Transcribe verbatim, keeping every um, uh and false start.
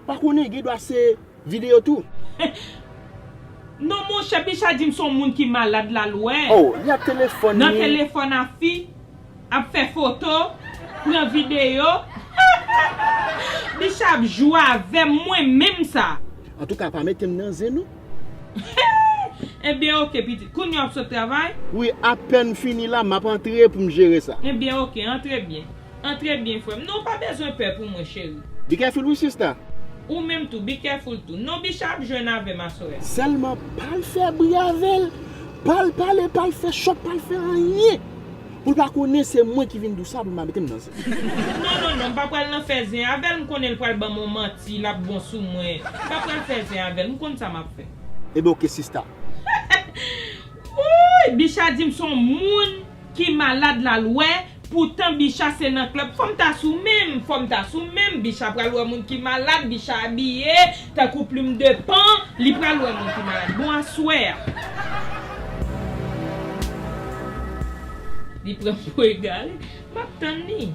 Pa konnen, gen dwa se videyo tou. Non, monchè, Bicha di m se yon moun ki malad l al wè. Oh, li ap telefòn Nan li. Telefòn a fi, ap fè foto, pran videyo. Bicha ap jwe avè m, mwen menm sa. Antouka, pa mete m nan zen nou. Ebyen, oke, pitit. Kounye a w ap sot travay? Wi, apèn fini la, m ap antre pou m jere sa. Ebyen, oke, antre byen. Antre byen, frè m. Non, pa bezwen pè pou mwen, cheri. Be careful wi, sista. Ou menm tou, be careful tou. Non, Bicha ap jwenn avè m aswè. Sèlman pa l fè bri avè l. Pa l pale, pa l fè chòk, pa l fè anyen. Pou l pa konnen se mwen ki vin di w sa pou l pa mete m nan zen. Non, non, non, m pa pral nan fè zen avè l, m konnen l pral ban m yon manti, l ap bon sou mwen. M pa pral fè zen avè l, m konn sa m ap fè. Ebyen, oke, sista. Wouy, Bicha di m se yon moun ki malad l al wè, poutan Bicha se nan klèb. Fò m ta sou menm, fò m ta sou menm. Bicha pral wè moun ki malad, Bicha abiye tankou plim de pan, li pral wè moun ki malad. Bon, aswè a. Li pran m pou egare. M ap tann li.